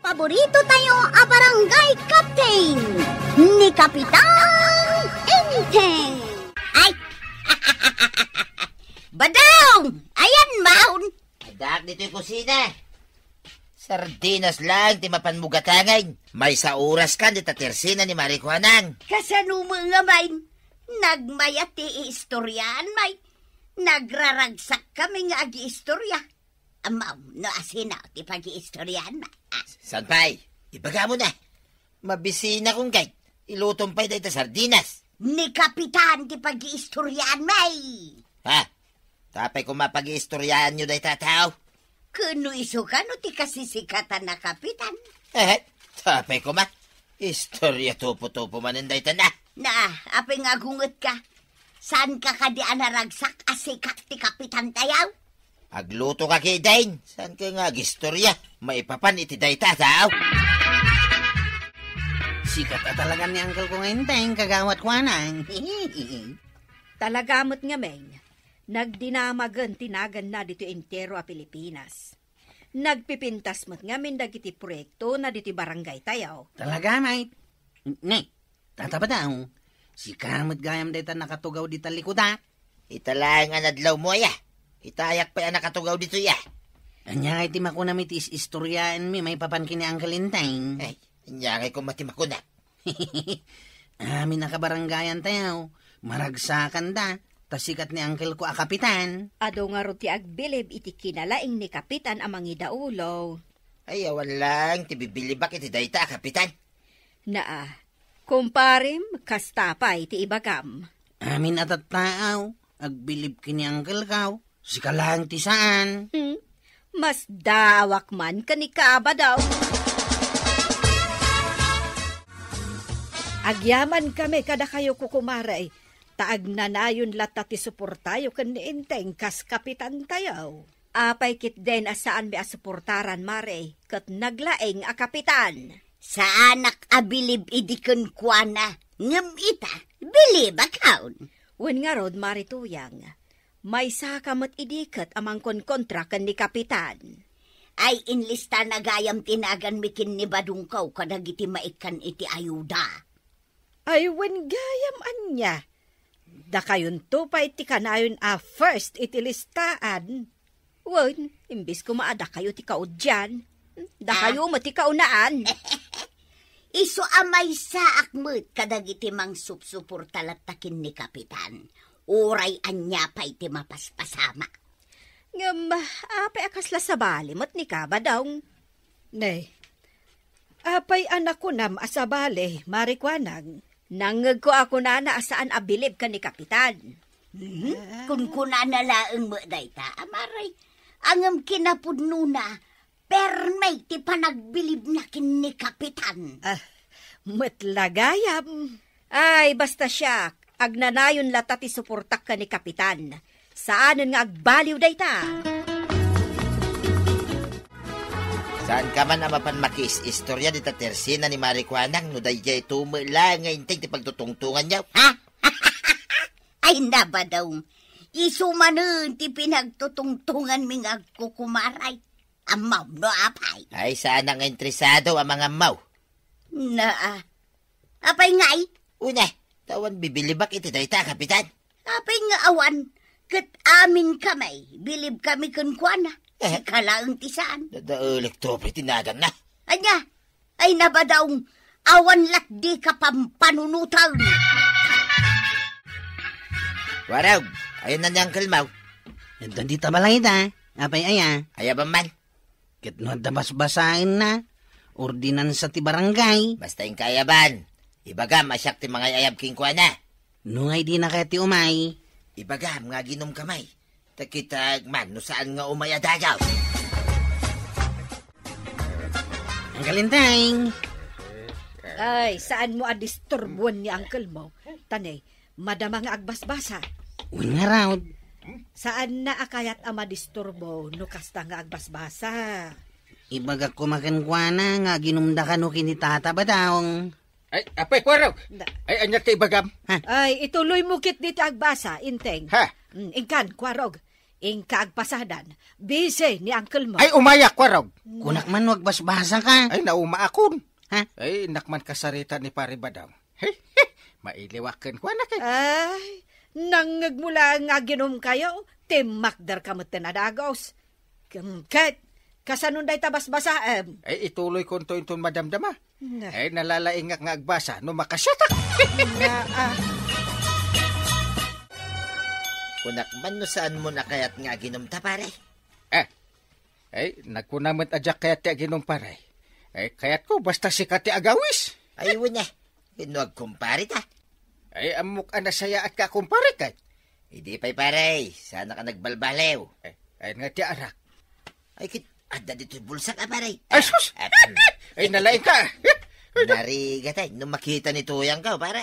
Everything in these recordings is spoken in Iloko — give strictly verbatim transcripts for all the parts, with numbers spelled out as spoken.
Paborito tayo a barangay captain, ni Kapitan Enteng. Ay! Badong! Ayan, maun! Addaak ditoy kusina. Sardinas lang ti mapan mo gatangen. Maysa oras kan dita tersina ni Mari Kuanang. Kasano mo nga, May? Nagmayat ti iistoriaan, May. Nagraragsak kami nga agiistorya. Amam, no asino ti pagiistorian, May? Ah. Saan pay? Ibaga mo na. Mabisina kong guide. Ilutom pay dayta sardinas. Ni Kapitan ti pagiistorian, May. Ha? Tapay koma pagiistorian nyo dayta tao? Kano isu kano ti kasisikatan na Kapitan? Eh, tapay koma. Istorya tupo-tupo manen dayta na. Na, apay nga agunget ka? Saan ka kadi a naragsak a sikat ti Kapitan tayaw? Agluto ka kidin. Saan ka nga agistorya? Maipapan iti dayta tao. Sikat a talagan ni Uncle ko nga Enteng, Kagawad Kuanang. Talaga met ngamin, nagdinamagen ti naganna ditoy entero a Pilipinas. Nagpipintas met ngamin dagiti proyekto na ditoy barangay tayo. Talaga, mate? Ne, Tata Badong, sika met gayam dayta nakatugaw dita likuda. Ita laeng a nadlaw mo, aya. Itayak pay a nakatugaw ditoy, aya. Ania ngay ti makunam iti is-istoriaenmi maipapan ken ni Uncle Enteng? Ay, ania ngay koma ti makunam? Amin a kabarangayan tayo, maragsakanda, ta sikat ni Uncle ko a kapitan. Adu ngarud ti agbilib iti kinalaing ni Kapitan a mangidaulo. Ay, awan lang ti bibilibak iti dayta a kapitan. Naa, kumparem, kasta pay ti ibagam. Amin a tattaaw, agbilib ken ni Uncle ko, sika lang ti saan. Hmm? Mas daawak man ken ni Kabadaw. Agyaman kami kadakayo, kukumare, ta agnanayon latta ti suportayo ken ni Enteng kas kapitantayo. Apay ketdin a saanmi a suportaran, mare, ket naglaing a kapitan? Saanak a bilib idi kenkuana, ngem ita, bilibakon. Wen ngarud, Mare Tuyang, maysaka met idi ket a mangkonkontra ken ni Kapitan. Ay, inlistana gayam ti naganmi ken ni Badongko kadagiti maikkan iti ayuda. Ay, wen gayam ania? Dakayonto pay ti kanayon a first iti listaan. Wen, imbes koma a dakayo ti kaudian, dakayo Ah. met ti kaunaan. Isu a maysaak met kadagiti mangsupsuporta latta ken ni Kapitan. Uray ania pay ti mapaspasama. Ngem, apay a kasla sabali met ni Kabadong? Ne, apay a nakunam a sabali, Mare Kuanang? Nangngegko a kunana a saan a bilib ken ni Kapitan. Mhm. Ah. Kunkunana laeng met dayta, a, Mare. Ngem kinapudnona, permi ti panagbilibna ken ni Kapitan. Ah, met la gayam. Ay, basta siak, agnanayon latta ti suportak ken ni Kapitan. Saanen nga agbaliw dayta. Saan ka man a mapan makiis-istorya dita tersina ni Mare Kuanang no daydiay tumo la nga integ ti pagtutungtonganyo, ha? Ay, Nabadong, isu manen ti pinagtutungtonganmi nga agkukumaray. Ammom no apay? Ay, saanak nga interesado a mangammo. Naa. Apay ngay? Una, ta awan bibilibak iti dayta, Kapitan. Apay nga awan? Ket amin kami, bilib kami kenkuana. Eh. Sika laeng ti saan. Dadaelek to, pay ti naganna. Ania? Ay, Nabadong, awan latdi ka pampanunotan. Warog, ayan na ni Uncle Mau. Adda dita balay da. Apay aya? Ayaban man. Ket no adda basbasaenna, ordinansa ti barangay. Basta inka ayaban, ibagam a siak ti mangay-ayab kenkuana. No ngay dina kayat ti umay? Ibagam nga aginom kamay. Ta kitag man no saan nga umay a dagaw. Uncle Enteng. Ay, saan mo a disturbuan ni uncle mo? Tanay, madama nga agbasbasa. Wen ngarud. Saan na a kayat a madisturbo no kasta nga agbasbasa? Ibagak koma kenkuana nga aginumda kano ken ni Tata Badong. Ay, apay, Kuarog! Da- Ay, ania ti ibagam? Ha? Ay, ituloy mo ketdi ti agbasa, Enteng. Ha? Mm, inkan, Kuarog. Inka agpasadan, busy ni uncle mo. Ay, umayak, Kwarog. Kunak man no agbasbasaka. Ay, naumaakon. Ha? Ay, innak man kasarita ni Pare Badong. Hey, hey, mailiwaken ko, anak, eh. Ay, nangngeg mo lang nga aginumkayo, timmakder ka met ti nadagos. Ket, kasano dayta basbasaem? Ay, ituloy ko inton madamdama. Na. Ay, nalalaingak nga agbasa no makasiatak. Na, ah. Kunak man no saan mo nakayat nga aginumta, pare. Eh, ay, nagkuna met a diak kayat ti aginum, pare. Ay, kayat ko, basta sika ti agawis. Ay, wen, eh. No agkumpare ta. Ay, ammok a nasayaat ka, kumpare, ket. Idi pay, pare, saan ka nagbalbaliw. Ay, ayan nga ti arak. Ay, ket, adda ditoy bulsak, a, pare. Ay, sus! Ah, mm. Ay, nalaing ka. Narigat, ay, no makita ni Tuyang ka, pare.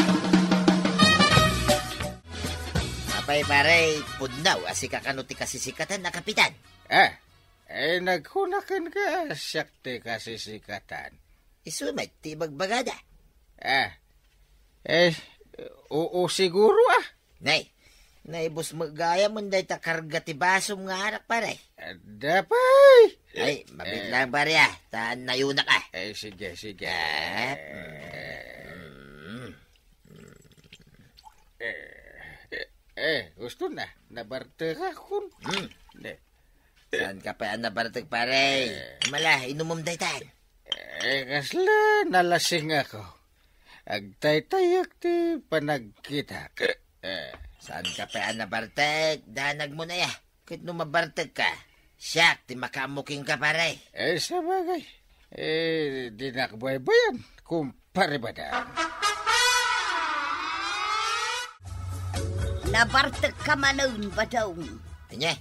Apay, pare, pudno a sika kano ti kasisikatan a kapitan. Ah, ay, nagkuna kenka, siak ti kasisikatan. Isu met ti ibagbagada. Ah, eh, oo siguro, ah. Nay, naibus met gayam dayta karga ti basom nga arak, pare. Adda pay. Ay, mabit lang, pare, ah. Ta nayunak, ah. Eh, sige, sige. Ah, mm. Eh, eh, eh, gusto na. Nabartek akon. Hmm. Ne. Saan ka pay a nabartek, pare? Eh. Mala, inumom daytan. Eh, kasla nalasing ako. Agtaytayak ti panagkitak. Eh. Saan ka pay a nabartek? Danag mo na ya. Ket no mabartek ka, siak ti makaammo kenka, pare. Eh, sabagay. Eh, dinak baybayan, kumpare Badong. Nabartek ka manen, Badong. Ania?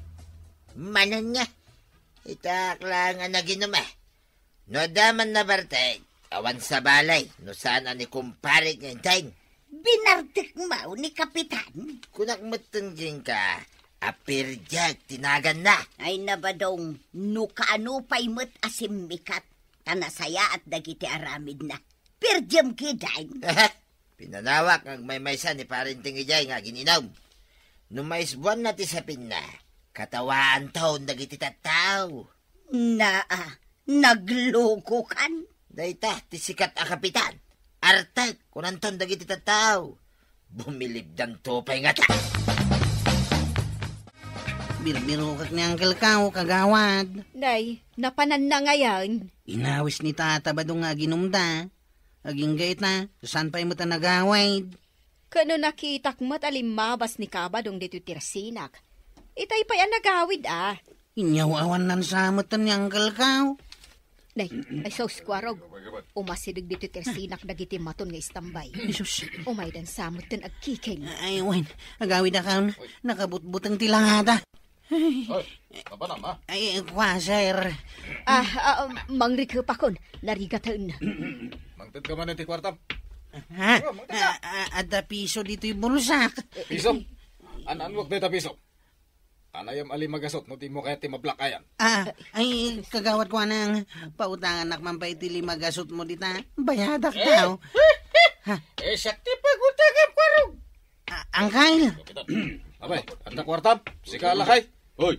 Manen nga? Itak lang a naginum, eh. No adda man nabartek, awan sabali, no saan a ni kumpare nga inteng. Binartek mo ni Kapitan? Kunak metten kenka, a perdiak ti naganna. Ay na, Badong, no kaano pay met a simmikat, ta nasayaat dagiti aramidna. Perdiam ketdin. Pinanawak nga agmaymaysa ni Pare Enteng idiay nga agin-inum. No maisbuanna ti sapinna, katawaanton dagiti tattao. Naa, naglokokan. Dayta ti sikat a kapitan. Artek, kunanton dagiti tattao. Bumilibdanto pay ngata. Birbirokak ni Uncle Kao, kagawad. Nay, napananna ngayen. Inawis ni Tata Badong nga aginumda. Agingga ita, saan pay met a nagawid? Ken no nakitak met a limmabas ni Kabadong ditoy tersinak, itay pay a nagawid, a. Inyaw awan nansa met ni Uncle Kao. Nay, ay sus, Kuarog. Umasideg ditoy tersinak dagiti maton nga istambay. Jesus. Umaydan sa met ten agkiking. Ay, wen, agawid a kaon. Nakabutbuteng ti langada. Ay, kapanam, ah? Ay, kwa, sir. Ah, ah, mangrikepakon, narigaten. Mangted ka man iti kuartam. Ha? Oh, mangted ka. Ah, ah, adda piso ditoy bulsak. Piso? An-, anwak dayta piso? Anayam a lima gasot no di mo kayat ti mablakayan. Ah, ay, kagawad ko anang, pautanganak man pay ti lima gasot mo dita. Bayadak daw. Ha? Eh, siak ti pagutangam, Kuarog. Ah, Angkay. Abay, adda kuartam? Sika, lakay. Hoy.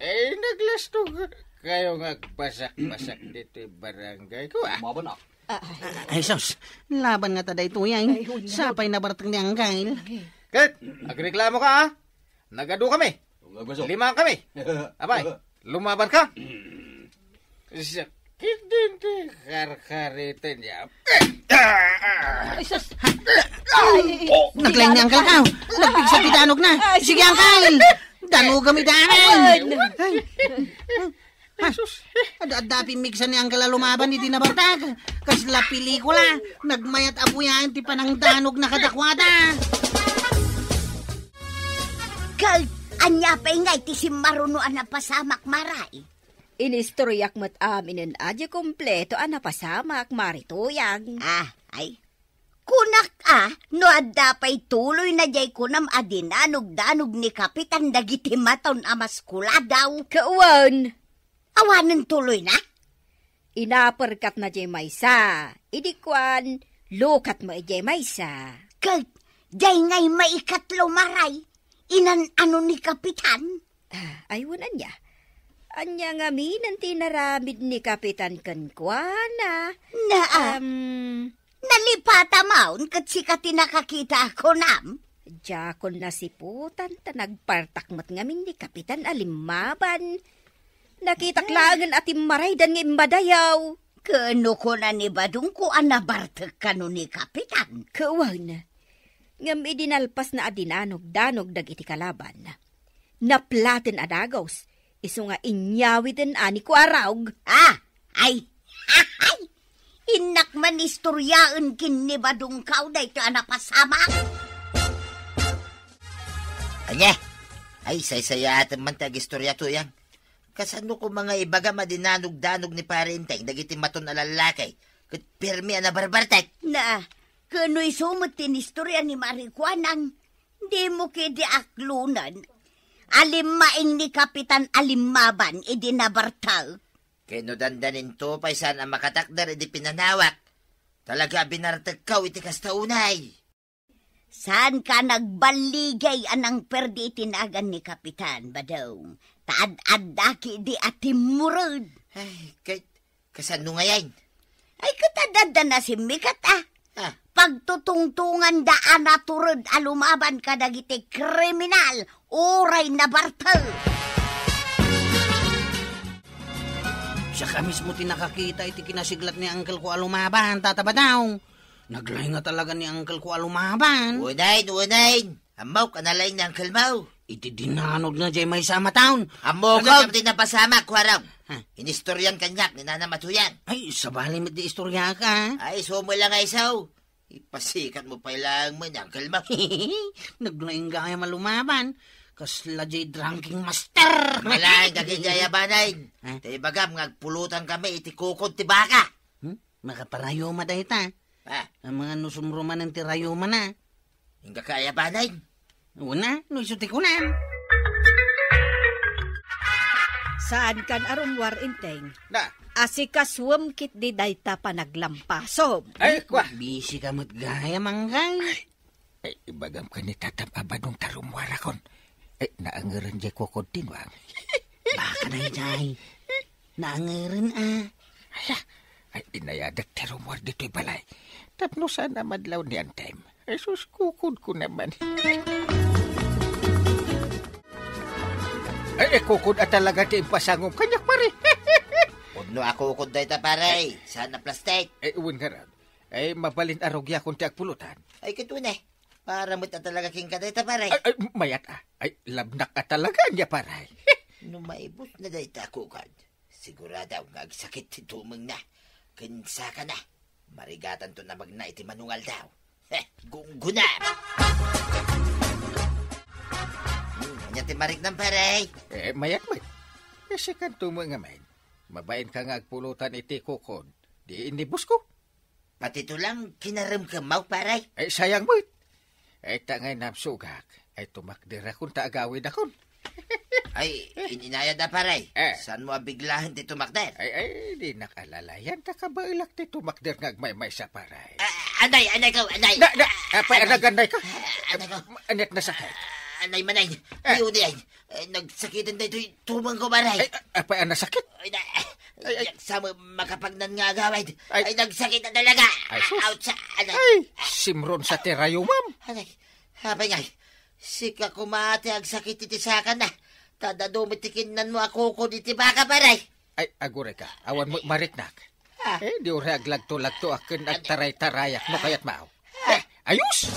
Eh, naglastog kayo nga agbasak-basak dito barangay ko, ah. Mabana. Ah, ay. Ah, ay, sus. Laban nga ta daytoy, ay. Ay, huwag na. Sapay nabarteng ni Angkay. Ket, agreklamo ka, ah? Nagadu kami. Lima kami. Abay, lumaban ka. Sakit din ti karkariten niya. Ay, sus! Ay, naglaing ni Uncle Kao. Nagpigsa ti danog na. Ay, sige, Uncle. Danogam ida amin. Ay. Ay, sus. Adda-adda pimmigsa ni Uncle a lumaban iti nabartag. Kasla pelikula. Nagmayat a buyaen ti panangdanog na kadakuada. Ket ania pay ngay ti simmaruno a napasamak, Maray? Inistoryak met aminen a di kompleto a napasamak, Mari Tuyang. Ah, ay. Kunak a, no adda pay tuloy na diay kunam a dinanogdanog ni Kapitan dagiti maton a maskuladaw. Kawan. Awanen tuloy na? Inaperkatna diay maysa. Idi kuan, lukatmo idiay maysa. Ket, diay ngay maikatlo, Maray, inan-ano ni Kapitan? Ah, ay, wen ania? Ania ngamin ti inaramid ni Kapitan kenkuana? Naa. Am, nalipata maon ket sika ti nakakita, kunam? Diakon nasiputan ta nagpartak met ngamin ni Kapitan a limmaban. Nakitak laengen a timmaraydan nga immadayaw. Ken no kuna ni Badongko a nabartek kano ni Kapitan? Ket wen, ngem idi nalpasna a dinanogdanog dagiti kalaban, naplaten a dagus, isu nga inyawiden a ni Kuarog. Ah, ay, ay, innak man istoriaen ken ni Badongko daytoy a napasamak. Ania? Ay, saysayaatem man ti agistoria, Tuyang. Kasano koma nga ibagam a dinanogdanog ni Pare Enteng dagiti maton a lallaki ket permi a nabarbartek? Na, ken no isu met ti inistorya ni Mari Kuanang, dimo ketdi aklonen a limmaing ni Kapitan a limmaban idi nabartek. Ken no dandaninto pay saan a makatakder idi pinanawak, talaga a binartekkaw iti kasta unay. Saanka a nagballigay a nangperdi iti nagan ni Kapitan, Badong. Ta ad-adda ketdi a timmured. Ay, kay, kasano ngayen? Ay, ket adda nasimmikat, a. Ah. Pagtutungtonganda a natured a lumaban kadagiti kriminal, uray nabartek. Siak a mismo ti nakakita iti kinasiglat ni uncle ko a lumaban, Tata Badong. Naglaing nga talaga ni uncle ko a lumaban. Unayen, unayen. Ammok a nalaing ni uncle mo. Iti dinanogna jay maysa a mataon. Ammok. Talaga- ti napasamak, Kuarog. Ha? Inistoryan kaniak ni Nanam a Tuyang. Ay, sabali met ti istoryak, a. Ay, isu met la nga isu. Ipasikat mo pay laeng met ni uncle mo. Naglaing gayam a lumaban. Kasla jay drunking master. Malaeng ka ketdi, Abanay. Ha? Ta ibagam nga agpulutan kami iti kukod ti baka. Hmm? Makaparayuma dayta. Ah. Amangan no sumrumanen ti rayumana. Inggaka aya, Abanay? Una, no isu ti kunam. Saankan a rummuar, Enteng. Na. Asikasuem ketdi dayta panaglampasom. Ay, kua. Busy ka met gayam, Angkay. Ay, ibagam ken ni Tatam a Badong ta rummuarakon. Ay, naangeren jay kukod ti nuang. Baka na jay. Naangeren, a. Aya, ay, inayadak ti rummuar ditoy balay. Tapno saan a madlaw ni Antem. Ay, sus, kukod ko naman. Ay, ay, kukod a talaga ti impasangom kaniak, pare. Pudno a kukod dayta, pare. Saan a plastik? Ay, wen ngarud. Ay, mabalin a rugiakon ti agpulutan. Ay, ket wen, e. Para met a talaga kenka dayta, pare. Ay, ay, mayat, a. Ay, labnak a talaga ania, pare. No maibusna dayta a kukod, sigurado nga agsakit ti tumengna ken sakana. Marigatanto a magna iti manungaldaw. He, gungguna! Hmm, ania ti mariknam, pare? E, mayat met. E, sikanto met ngamin. Mabainka nga agpulutan iti kukod. Di inibus ko. Pati tulang kinaremkemmo, pare? Ay, sayang met. Ay, ta ngay namsugak. Ay, tumakderakon ta agawidakon. Ay, in-inayad a, pare. E. Saan mo a biglaen ti tumakder? Ay, ay, dinak alalayan ta kabaelak ti tumakder nga agmaymaysa, pare. A, anay, anay ko, anay. Na, na, apay, anay. Anay ka? A, anay ko. Aniat nasakit? A, anay, manay. E. Ay, unay. E, nagsakiten daytoy tumeng ko, pare. Ay, a-, apay a nasakit? Ay, na, ay, ay. Diak sa ma-, makapagnan nga agawid. Ay. Ay, nagsakit na talaga. Ay, sus. Ouch, anay. Ay, simron sa ti rayumam. Anay, apay ngay. Sika koma ti agsakit iti sakana. Ta dadu met ti kinnanmo a kukod iti baka, pare. Ay, aguray ka. Awan mo mariknak. A. E, di uray aglagto-lagto a ken agtaray-tarayak no kayat mao. A. E, ayos!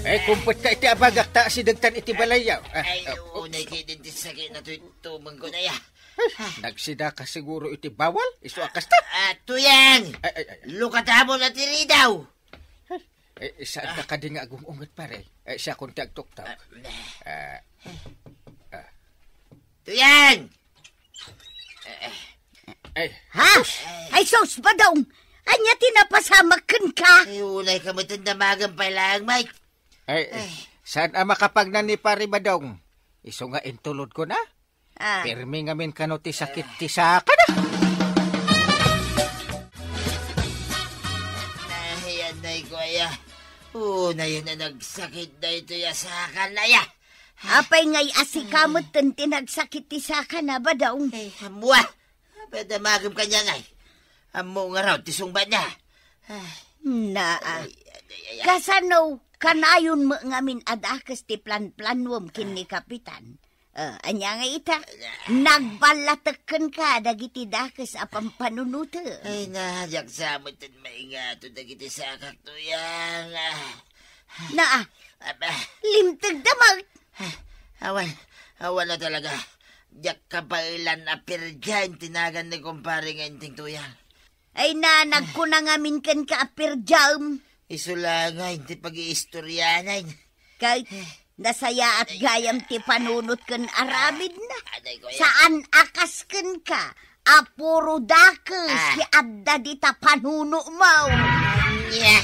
E, kumpet ka iti abagak ta asidegtan iti balayyo. A, ay, a, unay oops. Kay din ti sakit na toy tumeng ko na ya. Ay, nagsida ka siguro iti bawal? Isu a kasta? A, Tuyang! Ay, ay, ay. Lukatamo na ti ridaw! E, saan ka kadi nga agung-unget, pare? E, siakon ti agtuktok. A, a. Tuyang! E, ha? Ay, sus! Ay, sus, Badong! Ania ti napasamak kenka? Ay, unay ka met a damagen pay laeng, Mike. Ay, saan a makapagnan ni Pare Badong? Isu nga intulod ko na. A. Pirmi ngamin kano ti sakit ti sakana. Nahiyan na iko aya. Unayen a nagsakit daytoy a sakana, ya. Apay ngay a sika metten ti nagsakit ti sakana, Badong? Ay, ammua. Apay a damagem kanian, ay. Ammo ngarud ti sungbatna. Ay. Naa. Ay, ay, ay, ay. Kasano, kanayon met ngamin a dakes ti planplanuem ken ni Kapitan? Ah, ania ngay ita? Nagballatek kenka dagiti dakes a pampanunotem. Ay, na, diak sa metten maingato dagiti sakak, Tuyang. Ah. Naa. Aba. Limtegda met. Ah, awan, awan a talaga. Diak kabaelan a pirdiaen ti nagan ni kumpare nga Enteng, Tuyang. Ay na, nagkuna ngamin kenka a pirdiaem. Isu la ngay ti pagiistorianan. Ket nasayaat gayam ti panunot ken aramidna. Aday ko, ya. Saan a kas kenka a puro dakes ti adda dita panunotmo. Nya.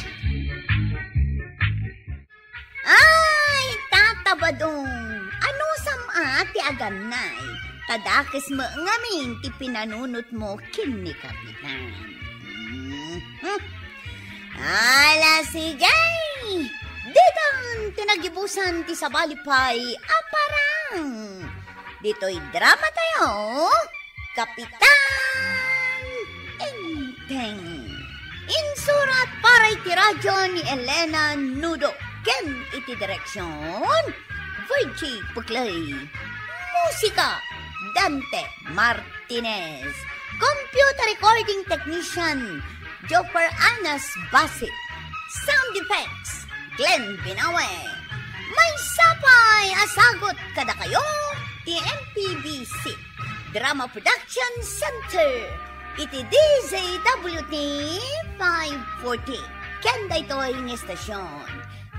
Ay, Tata Badong, anusam a ti agannay? Ta dakes met ngamin ti pinanunotmo ken ni Kapitan. Mhm. Ala, sige! Ditan ti nagibusan ti sabali pay a parang. Ditoy drama tayo, Kapitan Enteng. Insurat para iti radyo ni Elena Nudo ken iti direksyon, Virgie Puclay. Musika, Dante Martinez. Computer recording technician, Joper Anas Basit. Sound effects, Glenn Binawe. Maysa pay a sagut kadakayo ti M P B C Drama Production Center iti D Z W T five forty. Ken daytoy nga estasyon,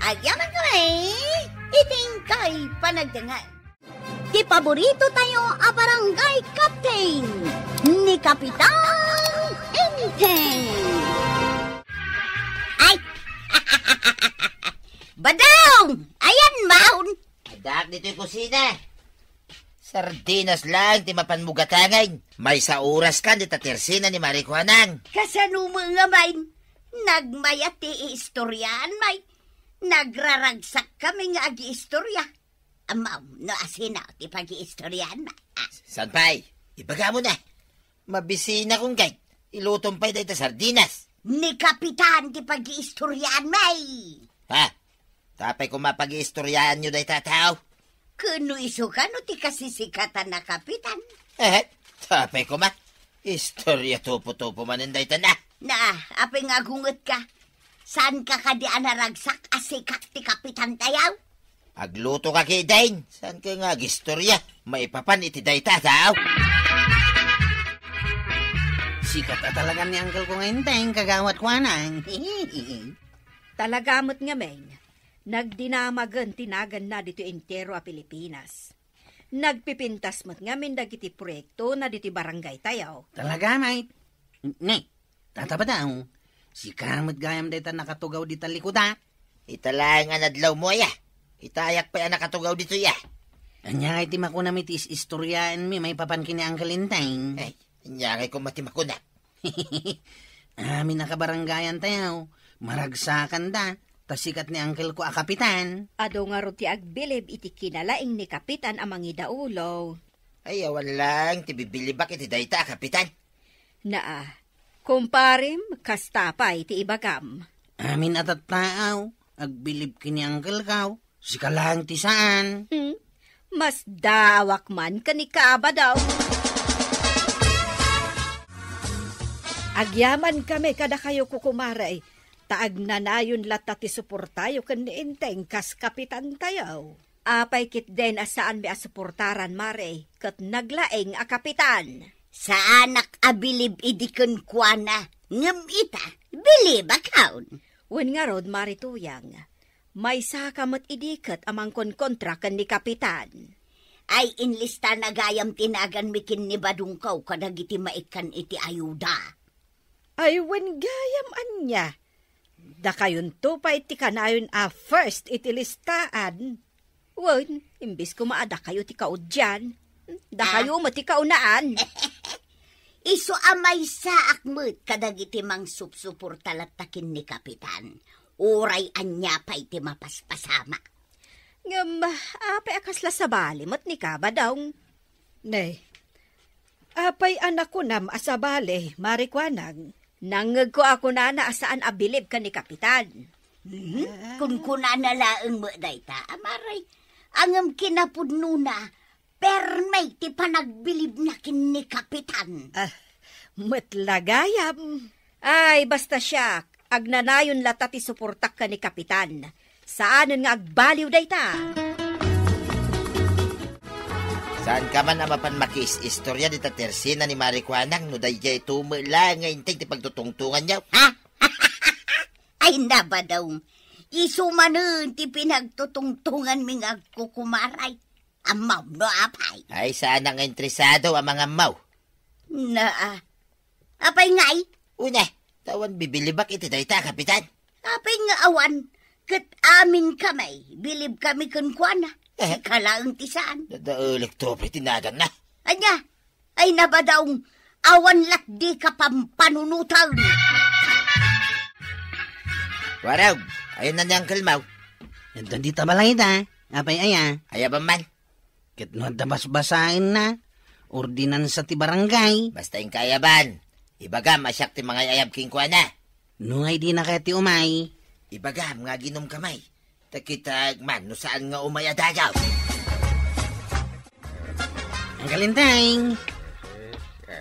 agyaman kami iti inkay panagdengngeg. Ti paborito tayo a barangay captain, ni Kapitan Enteng. Ay! Badong! Ayan, maun! Addaak ditoy kusina. Sardinas lang ti mapanmo gatangen. Maysa oras kan dita tersina ni Mari Kuanang. Kasano met ngamin? Nagmayat ti iistoriaan, may. Nagraragsak kami nga agiistoria. Ammo, no asino ti pagiistorian, ma? Ah. Saan pay? Ibagam na. Mabisina kong guide. Ilutom pay dayta sardinas. Ni Kapitan ti pagiistorian, may. Ha? Tapay koma pagiistorianyo dayta tao? Ken no isu kano ti kasisikatan a Kapitan? Eh, tapay koma. Istoria tupo-tupo manen dayta na. Na, apay nga agungetka? Saanka kadi a naragsak a sikat ti kapitan tayo? Agluto ka ketdin. Saanka nga agistoria? Maipapan iti dayta a tao. Sikat a talagan ni Uncle ko nga Enteng, Kagawad Kuanang. Talaga met ngamin, nagdinamagen ti naganna ditoy entero a Pilipinas. Nagpipintas met ngamin dagiti proyektona ditoy barangay tayo. Talaga, mate? Ne, Tata Badong, sika met gayam dayta nakatugaw dita likuda. Ita laeng a nadlawmo aya. Itayak pay a nakatugaw ditoy, a. Ania ngay ti makunam iti is-istoriaenmi maipapan ken ni Uncle Enteng? Ay, ania ngay koma ti makunam? Amin a kabarangayan tayo, maragsakanda, ta sikat ni uncle ko a kapitan. Adu ngarud ti agbilib iti kinalaing ni kapitan a mangidaulo. Ay, awan lang ti bibilibak iti dayta a kapitan. Naa, kumparem, kasta pay ti ibagam. Amin a tattaaw, agbilib ken ni uncle ko. Sika laeng ti saan. Hmm? Masdaawak man ken ni Kabadaw. Agyamankami kadakayo, kukumare, ta agnanayon latta ti suportayo ken ni Enteng kas kapitantayo. Apay ketdin a saanmi a suportaran, Mare, ket naglaing a kapitan? Saanak a bilib idi kenkuana, ngem ita, bilibakon. Wen ngarud, Mare Tuyang, maysaka met idi ket a mangkonkontra ken ni kapitan. Ay, inlistana gayam ti naganmi ken ni Badongko kadagiti maikkan iti ayuda. Ay, wen gayam ania? Dakayonto pay ti kanayon a first iti listaan. Wen, imbes koma a dakayo ti kaudian, dakayo Ah. met ti kaunaan. Isu a maysaak met kadagiti mangsupsuporta latta ken ni kapitan. Uray ania pay ti mapaspasama. Ngem, apay a kasla sabali met ni Kabadong? Ne, apay a nakunam a sabali, Mari Kuanang? Nangngegko a kunana a saan a bilib ken ni Kapitan. Mhm. Kunkunana laeng met dayta, Amari. Ngem kinapudnona, perme ti panagbilibna ken ni Kapitan. Ah, met la gayam. Ay, basta siak, agnanayon lata ti suportak ken ni Kapitan. Saanen nga agbaliw dayta. Saanka man a mapan makiis-istorya dita tersina ni Mari Kuanang no daydiay tumo la nga integ ti pagtutungtonganyo, ha? Ay, Nabadong, isu manen ti pinagtutungtonganmi nga agkukumaray. Ammom no apay? Ay, saanak nga interesado a mangammo. Naa. Apay ngay? Una, ta awan bibilibak iti dayta, Kapitan. Apay nga awan? Ket amin kami, bilib kami kenkuana. Eh. Sika laeng ti saan. Dadaelek to pay ti naganna. Ania? Ay, Nabadong, awan latdi ka pampanunotan. Warog, ayan na ni Uncle Mau. Adda dita balay da. Apay aya? Ayaban man. Ket no adda basbasaenna, ordinansa ti barangay. Basta inka ayaban. Ibagam a siak ti mangay-ayab kenkuana. No nga idina kayat ti umay? Ibagam nga aginom kamay. Ta kitak man no saan nga umay a dagaw. Uncle Enteng.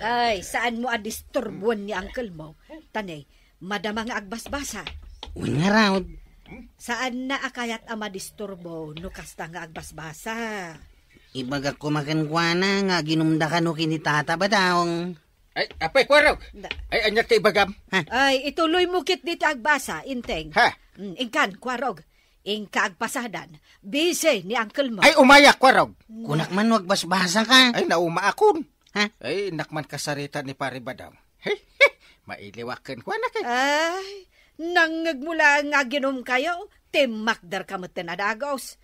Ay, saan mo a disturbuan ni uncle mo? Tanay, madama nga agbasbasa. Wen ngarud. Saan na a kayat a madisturbo no kasta nga agbasbasa? Ibagak koma kenkuana nga aginumda kano ken ni Tata Badong. Ay, apay, Kuarog. Da- Ay, ania ti ibagam? Ha? Ay, ituloy mo ket dita agbasa, Enteng. Ha? Mm, inkan, Kuarog. Inka agpasadan. Busy ni uncle mo. Ay, umaya, Kuarog. Kunak man no agbasbasa ka. Ay, naumaakon. Ha? Ay, innak man kasarita ni Pare Badong. Mailiwak kenkuana kay. Ay, nangngeg mo la nga aginom kayo, timmakder ka met ti nadagos.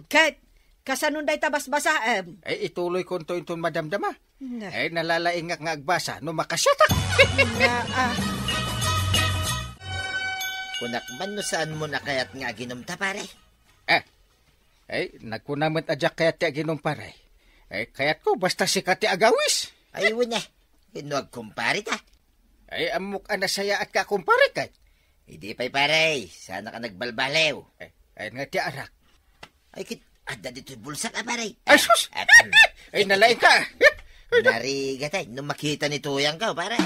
Ket, kasanon dayta basbasaem? Ay, ituloy konto inton madamdama. Na. Ay, nalalaingak nga agbasa no makasiatak. Na, ah. Kunak man no saan mo na kayat nga aginom ta, pare? Eh, ay, nagkuna met a diak kayat ti aginom, pare. Ay, kayat ko, basta sika ti agawis. Ay, wen, eh. No agkumpare ta. Ay, ammok a nasayaat ka, kumpare, ket. Idi pay, pare, saanak a nagbalbaliw. Ay, ay, nga ti arak. Ay, kit, adda ditoy bulsak, ah, pare. Ay, sus! Ah, mm. Ay, nalaing ka. Narigat, ay, no makita ni Tuyang ka, pare.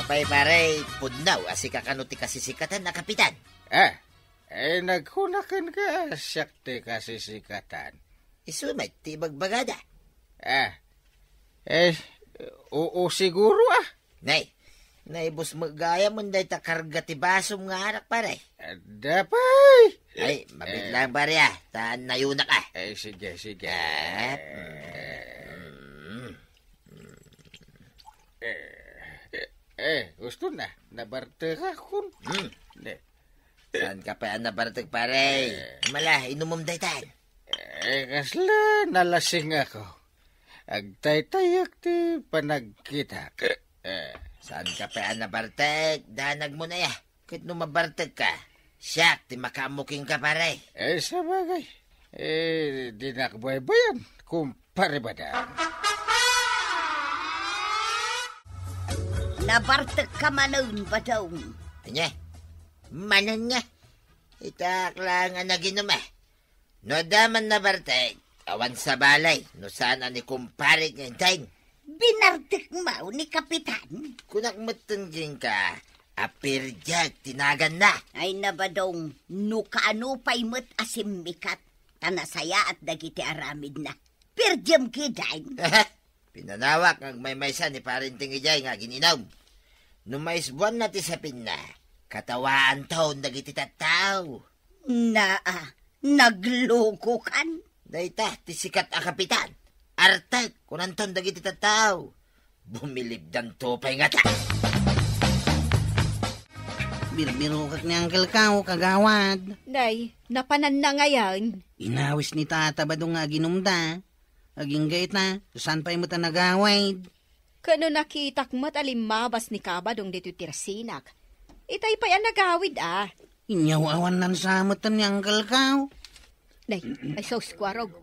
Apay, pare, pudnaw, a sika kano ti kasisikatan a kapitan. Ah, ay, nagkunaken ka, siak ti kasisikatan. Isu met ti ibagbagada. Ah, eh, oo, siguro, ah. Nay, naibus met gayam dayta karga ti basom nga arak, pare. Adda pay. Ay, mabit lang, pare, ah. Ta nayunak, ah. Eh, sige, sige. Ah, mm. Eh, eh, eh, gusto na. Nabartek ka, kun. Hmm. Ne. Saan ka pa nabartek, pare? Eh. Mala, inumom daytan. Eh, kasla, nalasing ako. Agtaytayak ti panagkitak. Eh. Saan ka pa nabartek? Danag mo na ya. Ket no mabartek ka, siak ti makaammo kenka, pare. Eh, sabagay. Eh, dinak baybayan, kumpare Badong. Nabartek ka manen, Badong. Ania? Manen nga. Itak lang a naginum, eh. No adda man nabartek, awan sabali, no saan a ni kumpare nga Enteng. Binartek maw ni Kapitan? Kunak metten kenka, a perdiak ti naganna. Ay, Nabadong, no kaano pay met a simmikat, ta nasayaat dagiti aramidna. Perdiam ketdin. Pinanawak nga agmaymaysa ni Pare Enteng idiay nga agin-inum. No maisbuanna ti sapinna, katawaanton dagiti tattao. Naa, naglokokan. Dayta ti sikat a kapitan. Artek, kunanton dagiti tattao. Bumilibdanto pay ngata. Birbirokak ni Uncle Kao, kagawad. Nay, napananna ngayen. Inawis ni Tata Badong nga aginumda. Agingga ita, saan pay met a nagawid? Ken no nakitak met a limmabas ni Kabadong ditoy tirsinak, Itay pay a nagawid, a. Inyaw-awanansa metten ni Uncle Kao. Nay, ay sus, Kuarog.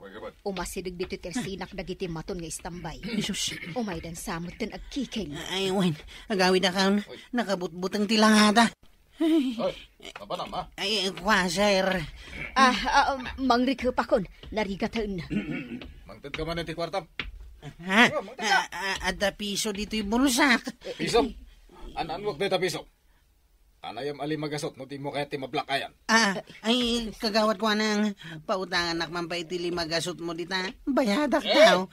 Umasideg ditoy tersinak dagiti maton nga istambay. Jesus. Umaydansa metten agkiking. Ay, wen, agawid a kan, nakabutbuteng ti langada. Ay, mapanam, a? Ay, kua, sir. A, a, mangrikepakon, narigaten. Mangted ka man iti kuartam. Ha? Mangted ka. A, a, adda piso ditoy bulsak. Piso? An-, anwak dayta piso? Anayam a lima gasut no di mo kayat ti mablak ayan. A, ay, kagawad ko anang, pautanganak man pay ti lima gasut mo dita. Bayadak tao.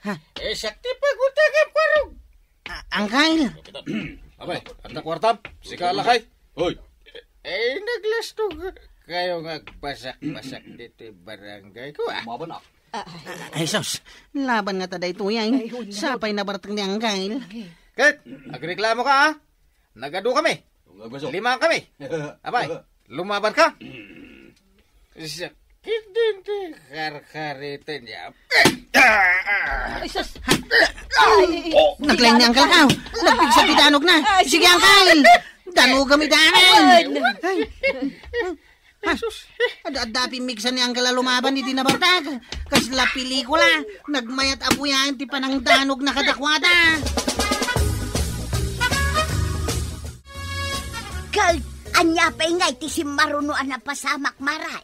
Ha? E, siak ti pagutangam, Kuarog. A, Angkay. Apay, adda kuartam? Sika a lakay. Hoy. E, naglastog kayo nga agbasak-basak ditoy barangay ko, a. Mabana. A, ay, sus. Laban nga ta daytoy, ay. Ay, hunaw. Sapay nabartek ni Angkay. Ket, agreklamo ka, a? Nagadu kami. Lima kami. Apay, lumaban ka? Sakit din ti karkariten niya. Ay, sus! Ay! Naglaing ni Uncle Kao. Nagpigsa ti danog na. Ay, sige, Uncle. Danogam ida, Uncle. Ay. Ay. Ha? Jesus. Adda-adda pimmigsa ni Uncle a lumaban iti nabartek. Kasla pelikula. Nagmayat a buyaen ti panangdanogna kadakuada. Ket ania pay ngay ti simmaruno a napasamak, Mare?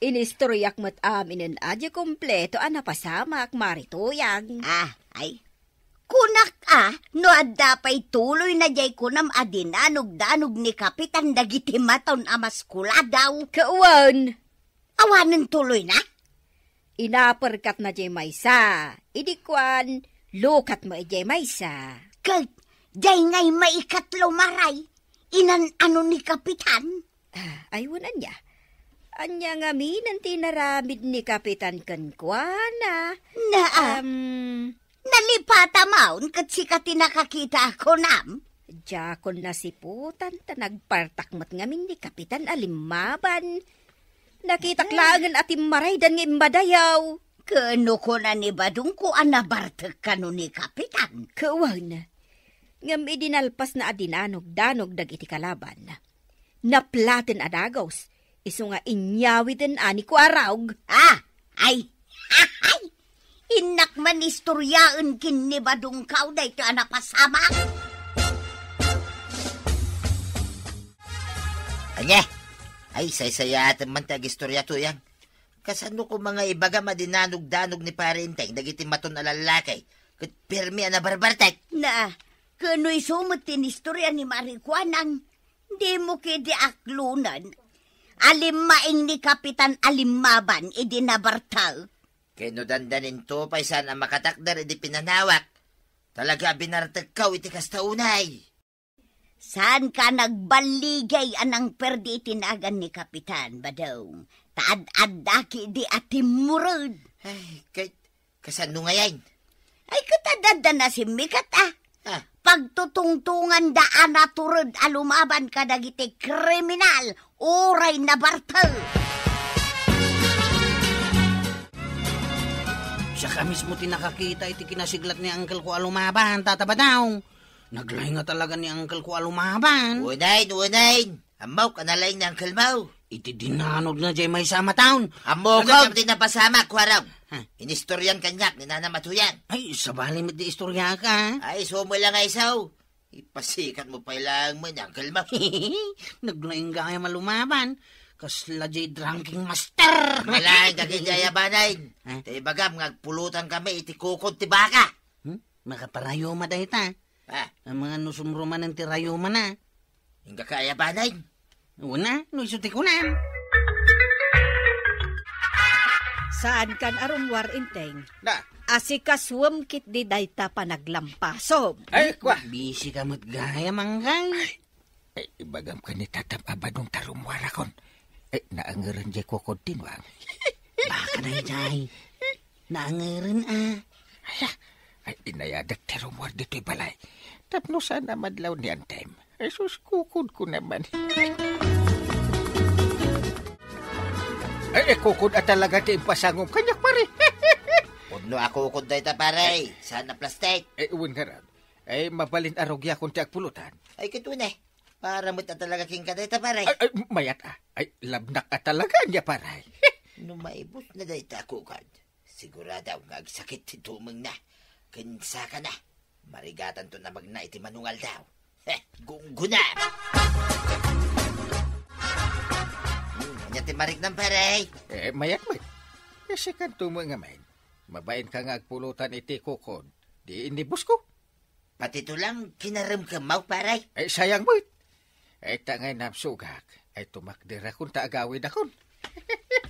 Inistoriak met aminen a di kompleto a napasamak, Mare Tuyang. A, ay. Kunak a, no adda pay tuloyna diay kunam a dinanogdanog ni Kapitan dagiti maton a maskuladaw. Ket wen. Awanen tuloyna? Inaperkatna diay maysa. Idi kuan, lukatmo idiay maysa. Ket diay ngay maikatlo, Mare, inan-ano ni Kapitan? A, ay, wen ania? Ania ngamin ti inaramid ni Kapitan kenkuana? Na, a, Am, nalipata maon ket sika ti nakakita a kunam? Diakon nasiputan ta nagpartak met ngamin ni Kapitan a limmaban. Nakitak laengen a timmaraydan nga immadayaw. Ket no kuna ni Badongko a nabartek kano ni Kapitan? Ket wen. Ngem idi nalpasna a dinanogdanog dagiti kalabanna, naplaten a dagus, isu nga inyawiden a ni Kuarog. A, ay, ay, innak man istoryaen ken ni Badongko daytoy a napasamak. Ania? Ay, saysayaatem man ti agistoria, Tuyang. Kasano koma nga ibagam a dinanogdanog ni Pare Enteng dagiti maton a lallaki ket permi a nabarbartek? Na, ket no isu met ti inistoria ni Mare Kuanang, dimo ketdi aklonen a limmaing ni Kapitan a limmaban idi nabartek. Ket no dandaninto pay saan a makatakder idi pinanawak, talaga a binartekkaw iti kasta unay. Saanka a nagballigay a nangperdi iti nagan ni Kapitan, Badong, ta ad-adda ketdi a timmured. Ay, ket kasano ngayen? Ay, ket ad-adda nasimmiket, a. A. Pagtutungtonganda a natured a lumaban kadagiti kriminal uray nabartek. Siak a mismo ti nakakita iti kinasiglat ni uncle ko a lumaban, Tata Badong. Naglaing nga talaga ni uncle ko a lumaban. Unayen, unayen. Ammok a nalaing ni uncle mo. Iti dinanogna diay maysa a maton. Ammok ti napasamak, Kuarog. Ha? Inistorian kaniak ni Nanam a Tuyang. Ay, sabali met ti istoriak. Ay, isu met la nga isu. Ipasikatmo pay laeng met ni uncle mo. Naglaing gayam a lumaban. Kasla diay drinking master. Malaing dagiti ayabanen. Ha? Ta ibagam nga agpulutan kami iti kukod ti baka. Hmm? Makaparayuma dayta. Ah. Amangan no sumrumanen ti rayumana. Inggaka ayabanen. Una, no isu ti kunam. Saankan a rummuar, Enteng. Na. Asikasuem ketdi dayta panaglampasom. Ay, kua. Busy ka met gayam, Angkay. Ay, ay, ibagam ken ni Tatam a Badong ta rummuarakon. Ay, naangeren diay kukod ti nuang. Baka daydiay. Naangeren a. Aya, ay, inayadak ti rummuar ditoy balay. Tapno saan a madlaw ni Antem. Ay, sus, kukodko naman. Ay, ay, kukod a talaga ti impasangom kaniak, pare. Pudno a kukod dayta, pare. Saan a plastik. Ay, wen ngarud. Ay, mabalin a rugiakon ti agpulutan. Ay, ket wen, e. Para met a talaga kenka dayta, pare. Ay, ay, mayat a. Ay, labnak a talaga ania, pare. No maibusna dayta a kukod, sigurado nga agsakit ti tumengna ken sakana. Marigatanto a magna iti manungaldaw. Heh, gunggona! Hmm, ania ti mariknam, pare? Eh, mayat met. Eh, sikanto met ngamin. Mabainka nga agpulotan iti kukod. Di inibus ko. Pati tulang kinaremkemmo, pare? Eh, sayang met. Eh, ta ngay namsugak. Ay, tumakderakon ta agawidakon.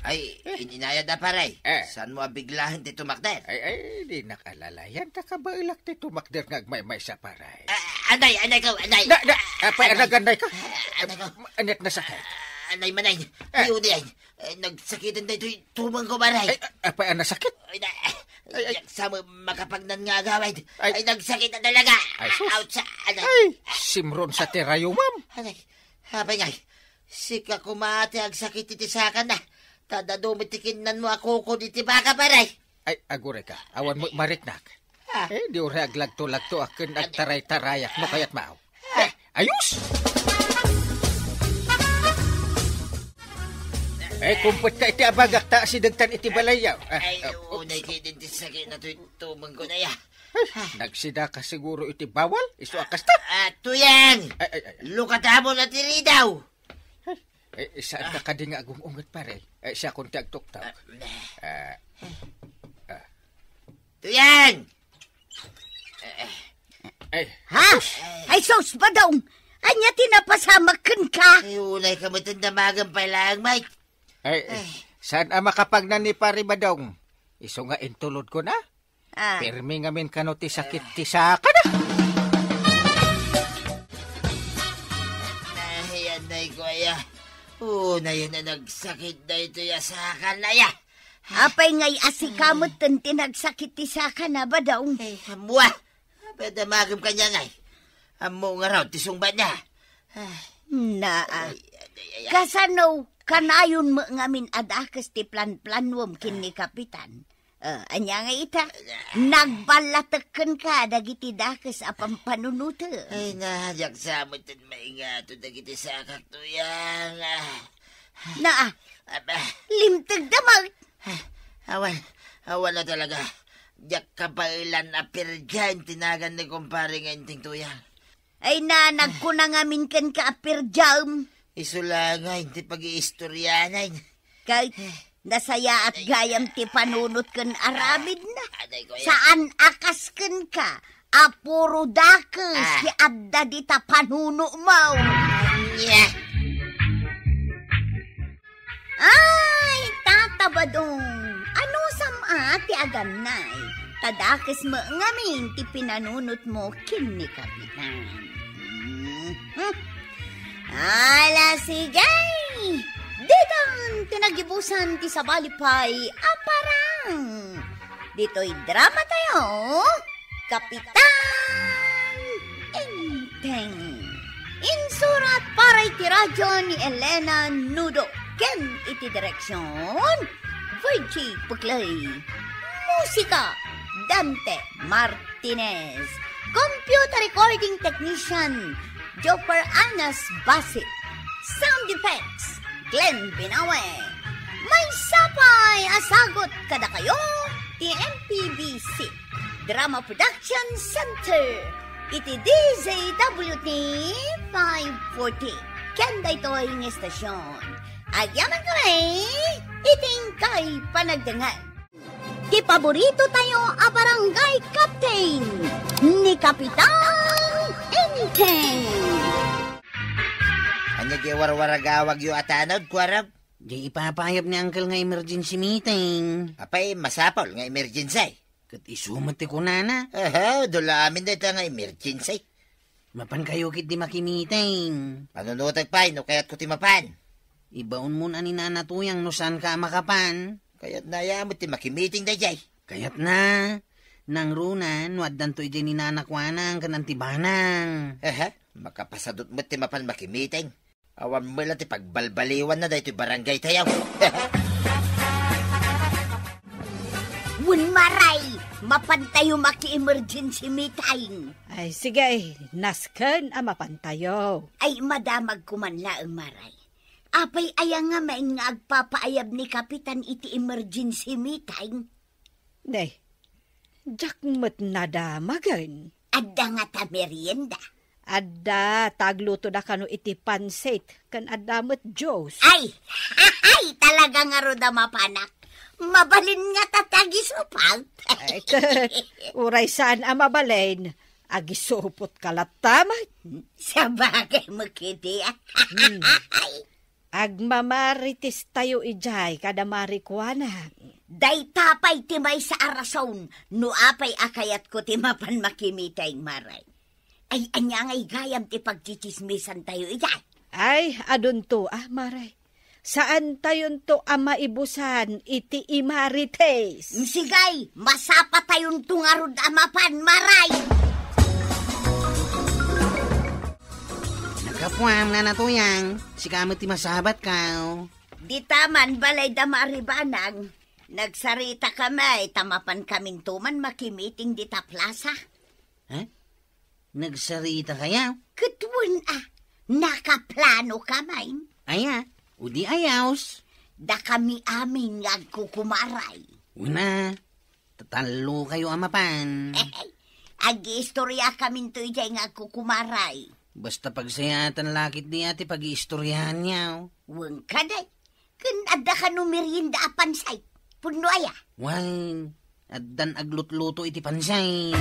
Ay, ininayad a, pare. Eh. Saanmo a biglaen ti tumakder? Ay, ay, dinak alalayan ta kabaelak ti tumakder nga agmaymaysa, pare. Ah, anay, anay ko, anay. Na, na, apay, Ah, anay. Anagannay ka? Ah, anay ko. Aniat nasakit? Ah, anay manay. Eh. Iudi ay. Eh, nagsakiten daytoy tumeng ko, pare. Ay, a-, apay a nasakit? Ay, na, Ay, ay. Yak sa ma-, makapagnan nga agawid. Ay. Ay, nagsakit na talaga. Ay, sus. Ouch, ah, ano. Ay, simron sa tirayo, ma'am. Anay, apay ngay. Sika koma ti agsakit iti sakana. Ta dadu met ti kinnanmo a kukod iti baka, pare. Ay, aguray ka. Awan mo mariknak. Ah. Eh, di uray aglagto-lagto aken agtaray-tarayak no kayat mao. Ah. Eh, ayos! Eh, kumpet ka iti abagak ta asidegtan iti balayyo. Ah, Ay, ah, unay oops. Kay din ti sakit na tu-, tumeng ko na ya. Ay, nagsida ka siguro iti bawal? Isu a kasta? Ah, Tuyang! Ay, ay, ay. Lukatamo na ti ridaw! Ay, eh, saan ka kadi nga agung-unget, pare? Eh, siakon ti agtuktok. Ah, Ah, ah. Tuyang! Ay, Ha? sus! Ay, sus, Badong! Ania ti napasamak kenka? Ay, unay ka met damagan pay laeng, Mike. Ay, Ay. Saan a makapagnan ni Pare Badong? Isu nga intulod ko na. Ah. Pirmi ngamin kano ti sakit ti sakana. Nahiyan na iko, aya. Unay a nagsakit daytoy a sakana, aya. Apay ngay a sika metten ti nagsakit ti sakana, Badong? Eh, ammo a. Apay a damagem kaniana ngay? Ammo ngarud ti sungbatna. Ay. Naa. Ay, ay, ay, ay. Kasano kanayon met ngamin a dakes ti planplanuem ken ni Kapitan? Ah, ania ngay ita? Nagballatek kenka dagiti dakes a pampanunotem. Ay, na, diak sa metten maingato dagiti sakak, Tuyang. Ah. Naa. Aba. Limtegda met. Ah, awan, awan a talaga. Diak kabaelan a pirdiaen ti nagan ni kumpare nga Enteng, Tuyang. Ay, na, nagkuna ngamin kenka a pirdiaem. Isu la ngay ti pag-iistorianan. Kay, nasayaat gayam ti panunot ken aramidna. Aday ko, ya. Saan a kas kenka a puro dakes Ah. ti adda dita panunomo. Nya. Ay, Tata Badong, anusam a ti agannay? Ta dakes met ngamin ti pinanunotmo ken ni Kapitan. Mhm. Ala, sige! Ditan ti nagibusan ti sabali pay a parang. Ditoy drama tayo, Kapitan Enteng. Insurat para iti radyo ni Elena Nudo ken iti direksyon, Virgie Puclay. Musika, Dante Martinez. Computer recording technician, Joper Anas Basit. Sound effects, Glenn Binawe. Maysa pay a sagut kadakayo ti M P B C Drama Production Center iti D Z W T five forty. Ken daytoy nga estasyon, agyamankami iti inkay panagdengngeg. Ti paborito tayo a barangay captain, ni Kapitan Enteng. Ania di warwaragawagyo a tanod, kuarog? Di ipapayab ni Uncle nga emergency meeting. Apay, masapul nga emergency. Ket isu met ti kunana. Aha, dula amin dayta nga emergency. Mapankayo ketdi makimiting. Panunotek pay no kayatko ti mapan. Ibaonmon a ni Nana Tuyang no saanka a makapan. Kayatna aya met ti makimiting daydiay. Kayatna. Nangruna no addanto idiay ni Nana Kuanang ken Auntie Banang. Aha, makapasadut met ti mapan makimiting. Awan met la ti pagbalbaliwanna daytoy barangay tayo. Wen maray, Mapantayo maki-emergency meeting. Ay, sige, nasken a mapantayo. Ay, madamag ko man laeng, Maray. Apay aya ngamin nga agpapaayab ni Kapitan iti emergency meeting? Ne, diak met nadamagen. Adda ngata merienda? Adda, ta aglutoda kano iti pansit, ken adda met juice. Ay, ay, talaga ngarud a mapanak. Mabalin ngata ti agisupat. Ay, ket, uray saan a mabalin, agisupotka latta met. Sabagay met iti, ah. Hmm. Ay. Agmamarites tayo idiay kada Mari Juana. Dayta pay ti maysa a rason no apay a kayatko ti mapan makimiting, Maray. Ay, ania ngay gayam ti pagtsitsismisan tayo idiay? Ay, adunto, ah, Maray. Saan tayonto a maibusan iti imarites. Sige, masapa tayonto ngarud a mapan, Maray. Naggapuam, Nana Tuyang. Sika met ti masabat, kaw. Dita man, balay da Maribanang. Nagsarita kami, ta mapan kaminto man makimiting dita plaza. Ha? Nagsarita kayaw? Ket wen a, nakaplano kami. Aya, o di ayos. Dakami amin nga agkukumaray. Una, tatallo kayo a mapan. Agiistorya kaminto idiay nga agkukumaray. Basta pagsayaatan lakit di ati pag-iistoryahan niyaw. Wen kadi, ken adda kano merienda a pansay? Pudno aya? Wen, addan aglutluto iti pansay.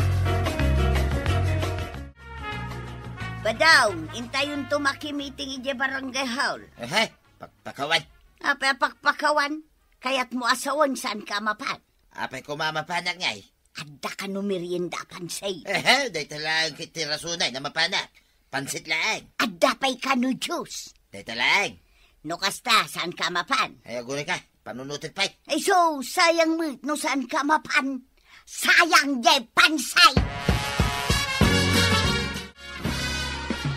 Badaw, intayonto makimiting idiay barangay hall. Ehe, pakpakawan. Apay a pakpakawan? Kayatmo a sawen, saanka a mapan? Apay koma a mapanak ngay? Adda kano merienda a pansay? Ehe, dayta laeng ket ti rasonay na mapanak. Pansit laeng. Adda pay kano juice? Dayta laeng. No kasta, saanka a mapan? Ay, aguray ka. Panunutek pay. Ay, so, sayang met no saanka a mapan. Sayang jay pansay!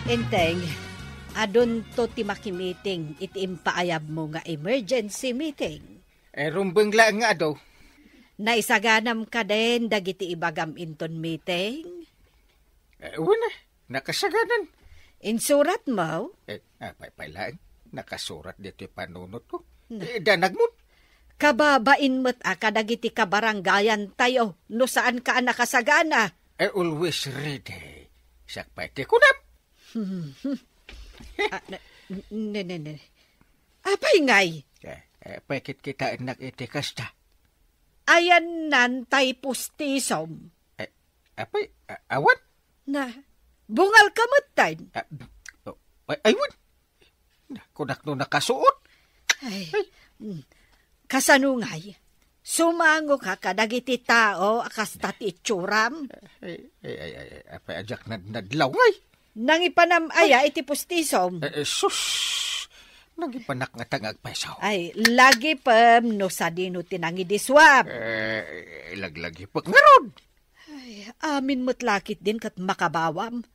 Enteng, adunto ti makimiting iti impaayabmo nga emergency meeting. Eh, rumbeng laeng nga adu. Naisaganam kaden dagiti ibagam inton meeting? Eh, wen, eh, nakasaganan. Insuratmo? Eh, apay pay laeng, nakasurat ditoy panunotko. Na. Eh, danagmon. Kababain met a kadagiti kabarangayantayo no saanka a nakasagana. Eh, always ready. Siak pay ti kunam. Ah, ne, ne, ne, ne. Apay ngay? Eh, eh, pay kitkitaennak iti kasta. Ayannan tay pustisom. Eh, apay, a-, awan? Na, bungalka metten. Ah, oh, ay, ay, wen. Na, kunak no nakasuot. Ay, Ay. Mm. Kasano ngay? Sumangoka kadagiti tao a kasta ti itsuram? Ay, ay, ay, ay, ay, apay a diak nadnadlaw ngay? Nangipanam aya iti pustisom? Eh, eh, sus! Nangipanak ngata nga agpayso. Ay, lagipem no sadino ti nangidiswam. Eh, laglagipek ngarud. Ay, amin met lakit din ket makabawam.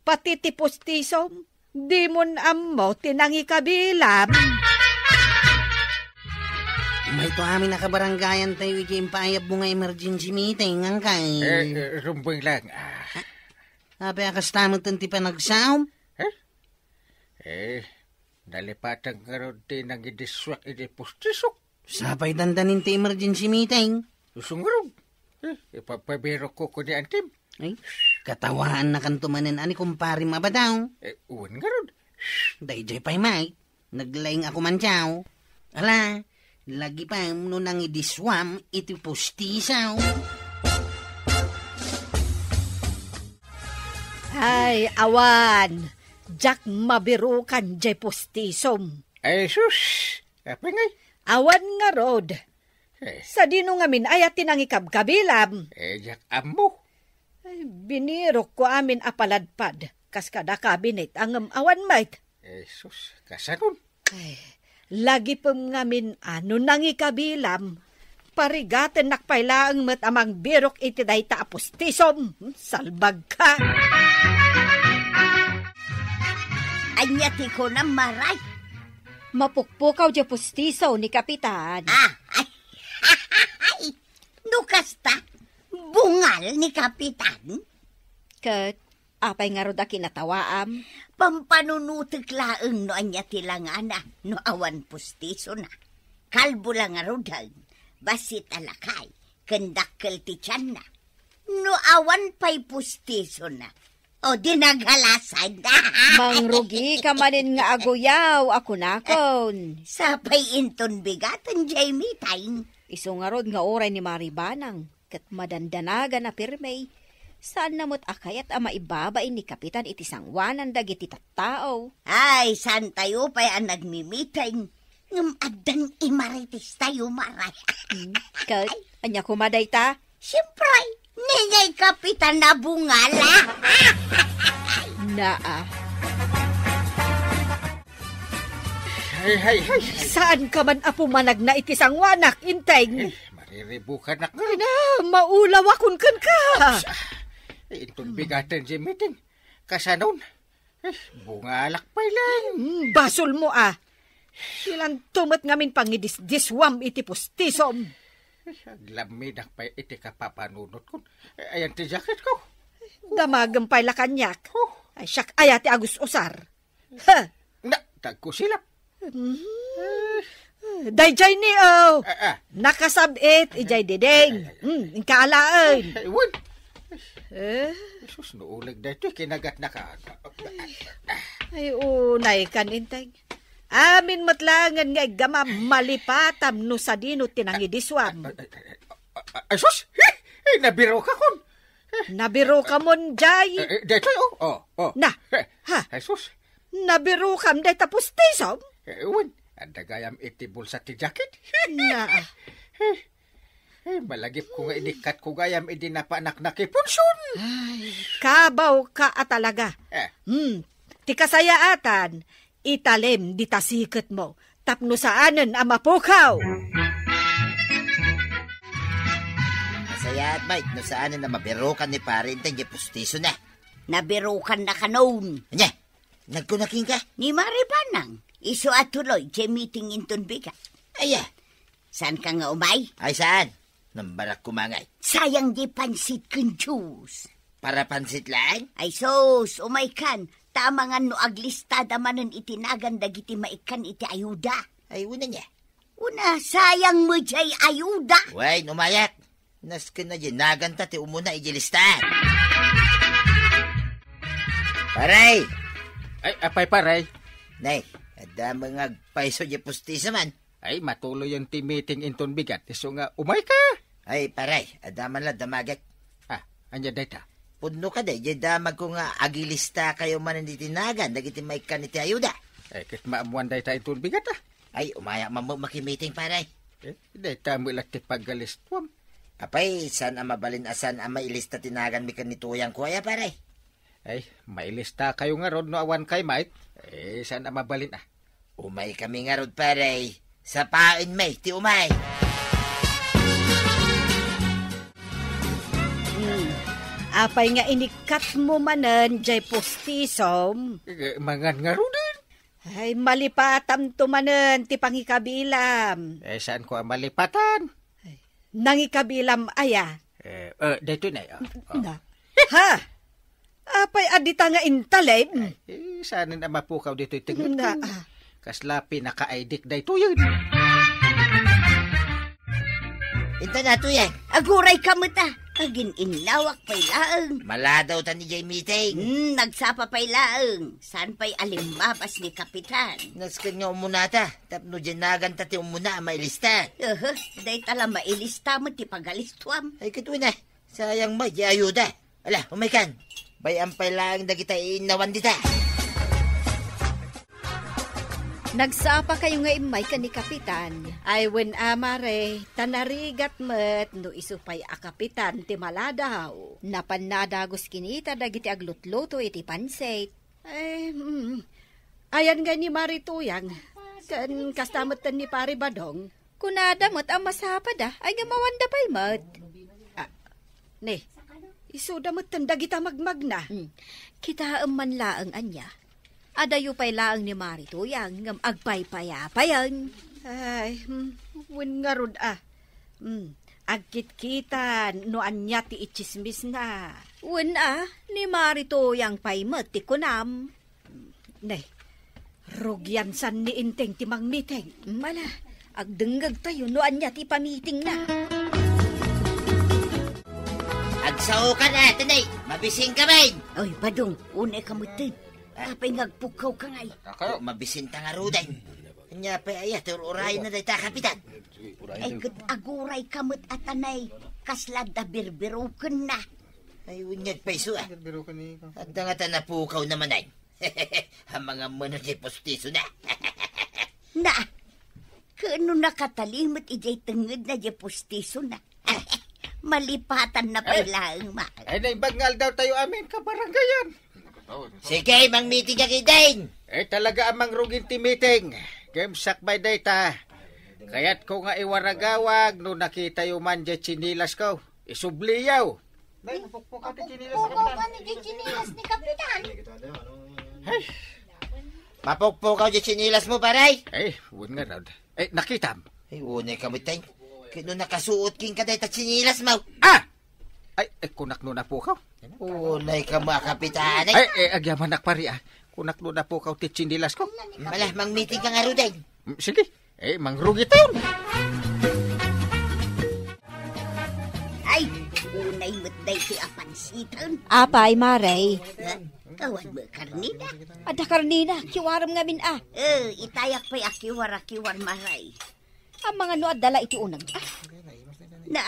Pati ti pustisom, dimon ammo ti nangikabilam. Mayto amin a kabarangayantayo iti impaayabmo nga emergency meeting, angkay. Eh, eh, rumbeng lang. Ah. Apay a kasta metten ti panagsaom? Eh? Eh, nalipatan ngarud ti nangidiswak iti pustisok. Sapay dandanin ti emergency meeting. Isu ngarud. Eh, ipapabirokko ken ni Antim. Ay, katawaannakanto manen a ni kumparem a Badaw. Eh, wen ngarud. Daydiay pay met. Naglaing a kumantiaw. Ala, lagipem no nangidiswam iti pustisom. Ay, awan. Diak mabirokan diay pustisom. Ay, sus. Apay ngay? Awan ngarud. Eh. Sadino ngamin aya ti nangikabkabilam? Eh, diak ammo. Ay, binirokko amin a paladpad, kas kada kabinet, ngem awan met. Eh, sus, kasanon? Ay, lagipem ngamin a no nangikabilam, parigatennak pay laeng met a mangbirok iti dayta a pustisom. Hmm, salbagka. Ania ti kunam, Maray? Mapukpukaw diay pustiso ni Kapitan. Ah, ay. No kasta, Bungal ni Kapitan? Ket apay ngarud a kinatawaam? Pampanunotek laeng no ania ti langana no awan pustisona. Kalbo la ngaruden, bassit a lakay, ken dakkel ti tianna. No awan pay pustisona, o di naghalasad. Mangrugika manen nga aguyaw a kunakon. Sapay inton bigaten jay meeting. Isu ngarud nga uray ni Mari Banang ket madandanagan a pirmi. Saanna met a kayat a maibabain ni Kapitan iti sangoanan dagiti tattao. Ay, saantayo pay a nagmimiting. Ngem addan imarites tayo, Mari. Hmm, ket ania koma dayta? Siempre, ni jay Kapitan a bungal. Naa. Ay, ay, ay, ay. Saanka man a pumanagna iti sangoanak, Inteng? Eh, mariribukanak nga. Ay na, maulawakon kenka. Oops, ah. Eh, inton bigaten jay meeting. Kasanon? Eh, bungalak pay laeng. Hmm, basolmo, ah. Ilanto met ngamin pangidisdiswam iti pustisom. Eh, aglammidak pay iti kapapanunotkon. Eh, ayan ti jacketko. Damagem pay la kaniak. Oh. Ay, siak aya ti agus-usar. Ha? Na, dagko silap. Hmm. Dayjay ni, oh. Ah, ah. Nakasab-it, ijay diding. Ay, ay, ay. Hmm, inka alaen. Ay, wen. Eh? Jesus, no uleg daytoy, kinagatnaka. Ay, unay kan, Inteng. Amin met laengen nga iggamam, malipatam no sadino ti nangidiswam. Ay, ay, ay, ay, ay, sus! Eh, eh, nabirokakon. Nabirokamon, jay. Eh, eh, daytoy, oh, oh, oh. Na. Eh, ha? Ay, sus. Nabirokam dayta pustisom? Eh, wen, adda gayam iti bulsa ti jacket. Na. Eh, eh, malagipko nga inikkatko gayam idi napanak nakipunson. Ay, kabawka a talaga. Eh. Hmm, ti kasayaatan, italem dita siketmo, tapno saanen a mapukaw. Nasayaat, Mike, no saanen a mabirokan ni Pare Inteng jay pustisona. Nabirokanna kanon. Ania? Nagkuna kenka? Ni Mari Banang, isu a tuloy jay meeting inton bigat. Aya? Saanka nga umay? Ay, saan? Nambarak kumangay. Sayang jay pansit ken juice. Para pansit laeng? Ay sus, umaykan, ta amangan no aglistada manen iti nagan dagiti maikkan iti ayuda. Ay, wen ania? Una, sayang met jay ayuda. Wen, umayak. Nasken a jay naganta ti umuna iti listaan. Pare! Ay, apay, pare? Nay, adda met nga agpayso jay pustisoman. Ay, matuloyen ti meeting inton bigat, isu nga umayka. Ay, pare, adda man la damagek. Ah, ania dayta? Pudno kadi, jay damagko nga agilistakayo manen iti nagan dagiti maikkan iti ayuda. Ay, ket maammoan dayta inton bigat, ah. Ay, umayak man met makimiting, pare. Eh, dayta met la ti pagalistuam. Apay, saan a mabalin a saan a mailista ti naganmi ken ni Tuyangko aya, pare? Ay, mailistakayo ngarud no awan kay Mike. Eh, saan a mabalin, ah. Umaykami ngarud, pare. Sapaenmi ti umay. Hmm. Apay nga inikkatmo manen jay pustisom? Eh, mangan ngaruden. Ay, malipatamto manen ti pangikabilam. Eh, saanko a malipatan? Ay, nangikabilam aya? Eh, eh, daytoy, Nay, oh, oh. Na. Ha? Apay a dita nga intalem? Ay, eh, saanen a mapukaw ditoy tengngedko. Na, ah. Kasla pinakaaydik daytoyen. Inta na, Tuyang. Agurayka met, ah. Agin-innawak pay laeng. Maladaw ta ni jay meeting. Hmm, nagsapa pay laeng. Saan pay a limbabas ni Kapitan? Nasken nga umunata, tapno jay naganta ti umuna a mailista. Aha, dayta la mailista met ti pagalistuam. Ay, ket wen a, sayang met jay ayuda. Ala, umaykan. Bay-am pay laeng dagita iinnawan dita. Nagsapakayo nga immay ken ni Kapitan. Ay, wen a, Mare, ta narigat met no isu pay a Kapitan ti maladaw. Napanna a dagus kinita dagiti aglutluto iti pansit. Ay, mm. Ayan nga ni Mari Tuyang, ken kasta metten ni Pari Badong. Kunada met a masapada, ay nga mawanda pay met. Ah, ne, isuda metten dagita magmagna. Hmm. Kitaem man laeng ania. Adayo pay laeng ni Mari Tuyang ngem agpaypayapayen. Ay, hmm, wen ngarud a. Hmm. Agkitkita no ania ti itsismisna. Wen a, ni Mari Tuyang pay met ti kunam. Ne, rugiansan ni Enteng ti mangmiting. Mala, agdengngegtayo no ania ti pamitingna. Agsaokan a, Tinay, mabisin kami. Oy, Badong, unay ka metten. Ah. Apay nga agpukkaw ka ngay? Ako, mabisin ta ngaruden. Ania pay aya ti ur-urayna dayta, Kapitan? Ay, ket aguray ka met a tanay, kasla adda birbirukenna. Ay, unyag pay isu, ah. Birbiruken ni ko. Adda nga ta napukaw naman, ay. Amangan mo no di postisona. Na, ket no nakatali met idiay tengngedna di postisona. Malipatanna pay laeng, ma. Ay, naimbag nga aldawtayo amin, kabarangayan. Sige, mangmiting ka, Kiting. Eh, talaga a mangrugin ti miting. Ngem sakbay dayta, kayatko nga iwaragawag no nakitayo man diay tsinilasko. Isubliyo. Nay, mapukpukaw ti tsinilas ni Kapitan. Mapukpukaw ti tsinilas ni Kapitan. Ay. Mapukpukaw ti tsinilasmo, pare. Eh, wen ngarud. Eh, nakitam? Eh, unay ka met, Ting. Ket no nakasuot kenka dayta tsinilasmo. Ah! Ay, eh, kunak no napukaw. Unay ka met, Kapitan, eh. Ay, eh, agyamanak, pare, ah. Kunak no napukaw ti tsinilasko. Mala, mangmiting ka ngaruden. Mm, sige. Eh, mangrugitayon. Ay, unay met daytoy a pansiten. Apay, Mare? Ha? Awan met karnina. Adda karnina, kiwarem ngamin a. Eh, itayak pay a kiwar a kiwar, Mare. Amangan no adda la iti uneg. Ah. Na,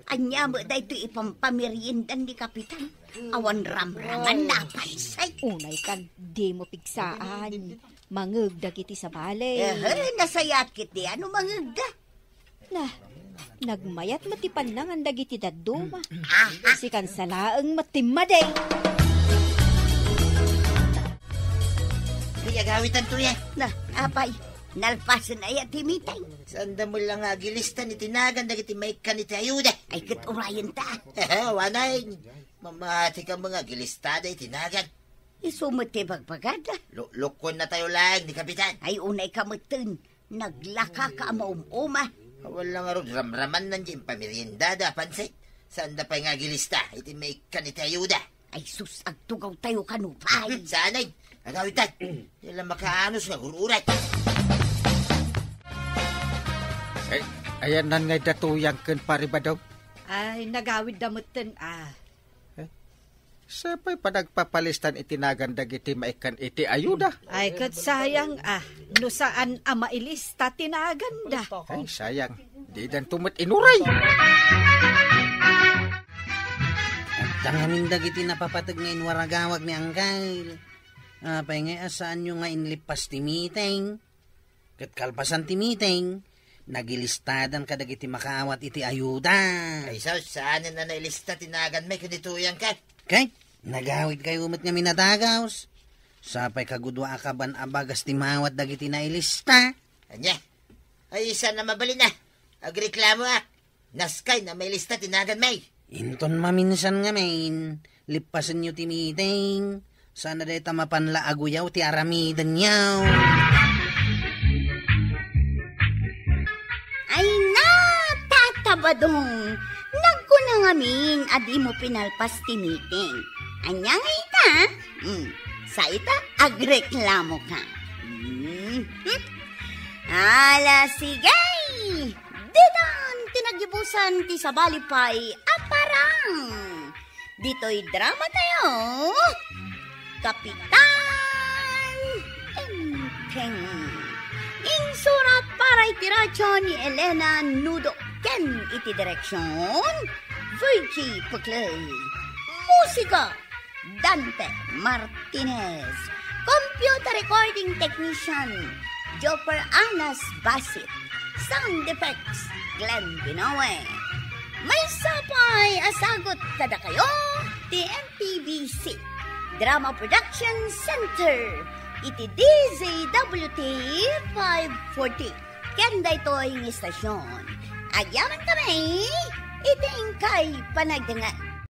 ania met daytoy ipampameriendan ni Kapitan? Awan ramraman, napansay. Unay kan, dimo pigsaan. Mangeg dagiti sabali. Eh, nasayaat ketdi a no mangegda. Na, nagmayat met ti pannangan dagiti dadduma. Ah, ah. Sikansa laeng met ti madi. Ay, agawitanto, ya. Na, apay, nalpasen aya ti miting? Saanda met la nga agilista iti nagan dagiti maikkan iti ayuda? Ay, ket urayenta. Awanen, mamati ka nga agilistada iti nagan. Isu met ti bagbagada. Lu-, lukkuennatayo laeng ni Kapitan. Ay, unay ka metten. Naglaka ka a maum-uma. Awan la ngarud ramramanna diay impameriendada a pansit. Saanda pay nga agilista iti maikkan iti ayuda. Ay sus, agtugawtayo kano pay. Saan ay? Agawitan. Di la makaanus nga gur-uray. Ay, ayanna ngay da Tuyang ken Pari Badong? Ay, nagawidda metten, ah. Eh, sapay panagpapalistan iti nagan dagiti maikkan iti ayuda. Ay, ket sayang, ah, no saan a mailista ti naganda. Ay, sayang. Didanto met inuray. Adda ngamin dagiti napapateg nga inwaragawag ni Angkel. Apay ngay a saanyo nga inlippas ti meeting? Ket kalpasan ti meeting, nagilistadan kadagiti makaawat iti ayuda. Ay, sus, saanen a nailista ti naganmi ken ni Tuyang ket? Ket, nagawidkayo met ngamin a dagaws. Sapay kagudua a kaban a bagas ti maawat dagiti nailista. Ania? Ay, saan a mabalin a? Agreklamo a. Naskay na mailista ti naganmi. Inton maminsan ngamin, lippasenyo ti meeting. Saan a dayta mapan la aguyaw ti aramidenyo. Ay na, Tata Badong, nagkuna ngamin a dimo pinalpas ti meeting. Ania nga ita? Hmm, sa ita, agreklamo ka. Hmm. Ala, sige! Ditan ti nagibusan ti sabali pay a parang. Ditoy drama tayo, Kapitan Enteng. Insurat para iti radyo ni Elena Nudo ken iti direksyon, Virgie Peclel. Musika, Dante Martinez. Computer recording technician, Jopper Anas Basit. Sound effects, Glenn Binoue. Maysa pay a sagut kadakayo ti M P B C Drama Production Center iti D Z W T five forty. Ken daytoy nga istasyon, agyaman kami iti inkay panagdengngeg.